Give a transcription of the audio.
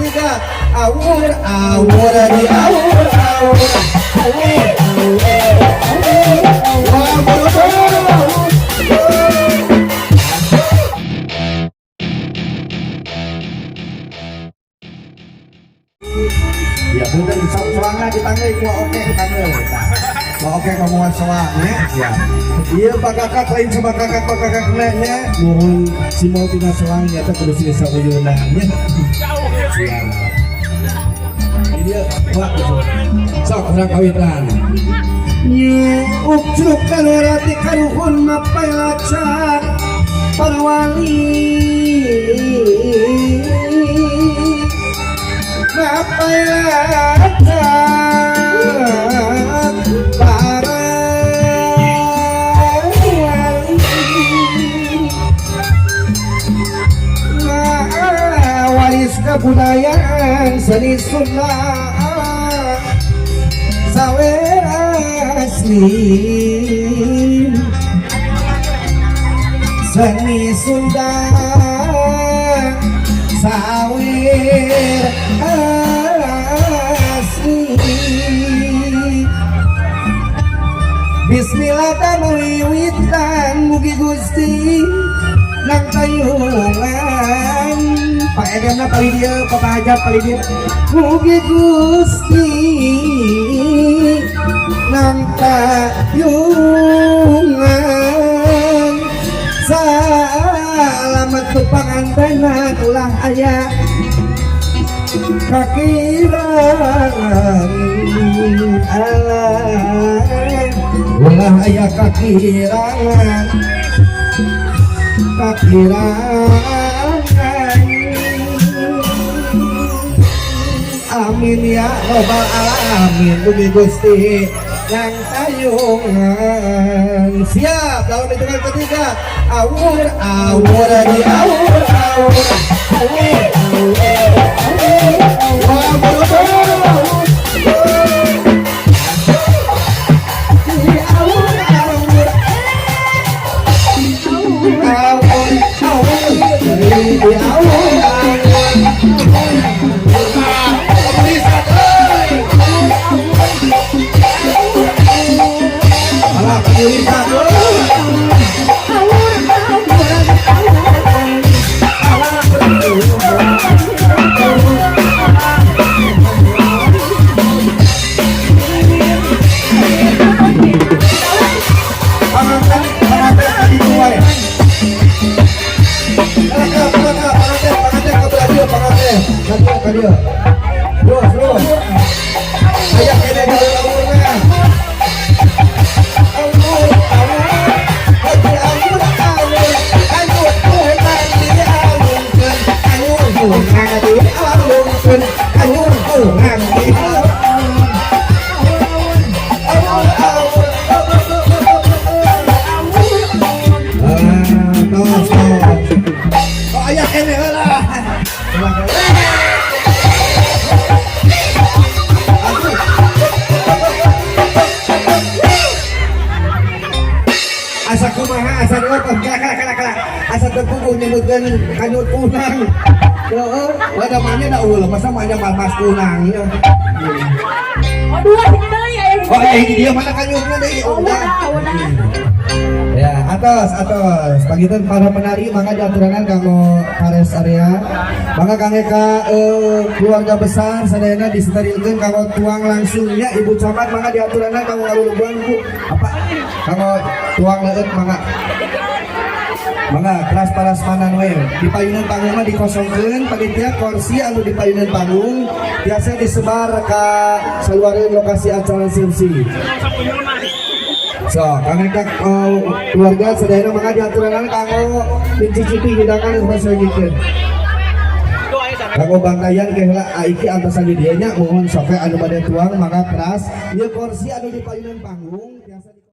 Ketiga, awur awur di awur awur awur awur awur awur. Ya, punten soalnya ditanggai ku oke ditanggai. Tah. Oke kamuan soalnya ya. Iya pak kakak lain sama kakak pak kakak nya nuhun simol tina soang nyata kudu sini sauyuna nya. Siap. Ini dia Pak. Sok urang kawitan. Nyuk kalorati karuhun mapay lacak para wali mapay lacak para wali waris kebudayaan seni Sunda sawer asli seni Sunda sawer asli. Bismillah tamuwiwitan mugi Gusti nang tayungan. Pak Edemna paling dia, Pak Hajat paling dia, mugi Gusti nang tayungan. Salamet pangantenan ulah aya kakirangan, alah ulah aya kakirangan kakirangan. Amin ya robbal alamin, mugi Gusti nang tayungan. Siap dalam hitungan ketiga, awur awur di awur awur awur awur awur di awur awur awur awur di awur awur. Alah, penulisan euy. Panganten, panganten tadi dua ya. Kakak, kakak, panganten, panganten ka belah dieu, panganten. Ka dieu, ka dieu. Terus, terus. Aya kene gaul-gaulna. Awur, awur, hati awur, awur. Anu kunang dialungkeun, anu kunang dialungkeun, anu kunang dialungkeun. Awur, awur, ah, tos, tos. Oh, aya kene heula. Heula kene. Aduh. Asa kumaha asa dua kala kala kala kala asa teu puguh nyebutkeun kanyut kunang. Heeh, wadah manya da eueuh masa manya mas kunang ya. Oh, dua hiji deui aya hiji. Oh, aya hiji dia mana kanyutna deui? Oh, udah. Ya, atos, atos. Panggitan para penari mangga diaturanan kanggo pares area. Mangga kangge ka keluarga besar sadayana disterilkeun kanggo tuang langsung ya Ibu Camat mangga diaturanan kanggo ngaluluguan Bu. Apa? Kanggo tuang leueut mangga. Mangga keras parasmanan we. Di payunan panggung mah dikosongkeun panitia kursi anu di payunan panggung biasa disebar ka saluareun lokasi acara resepsi. So, kangge ka keluarga sadayana mangga diaturanan kanggo mencicipi hidangan nu sajikeun. Kanggo bangkayan ke heula iki antosan di dieu nya mohon sok anu bade tuang mangga keras. Ieu kursi anu di payunan panggung biasa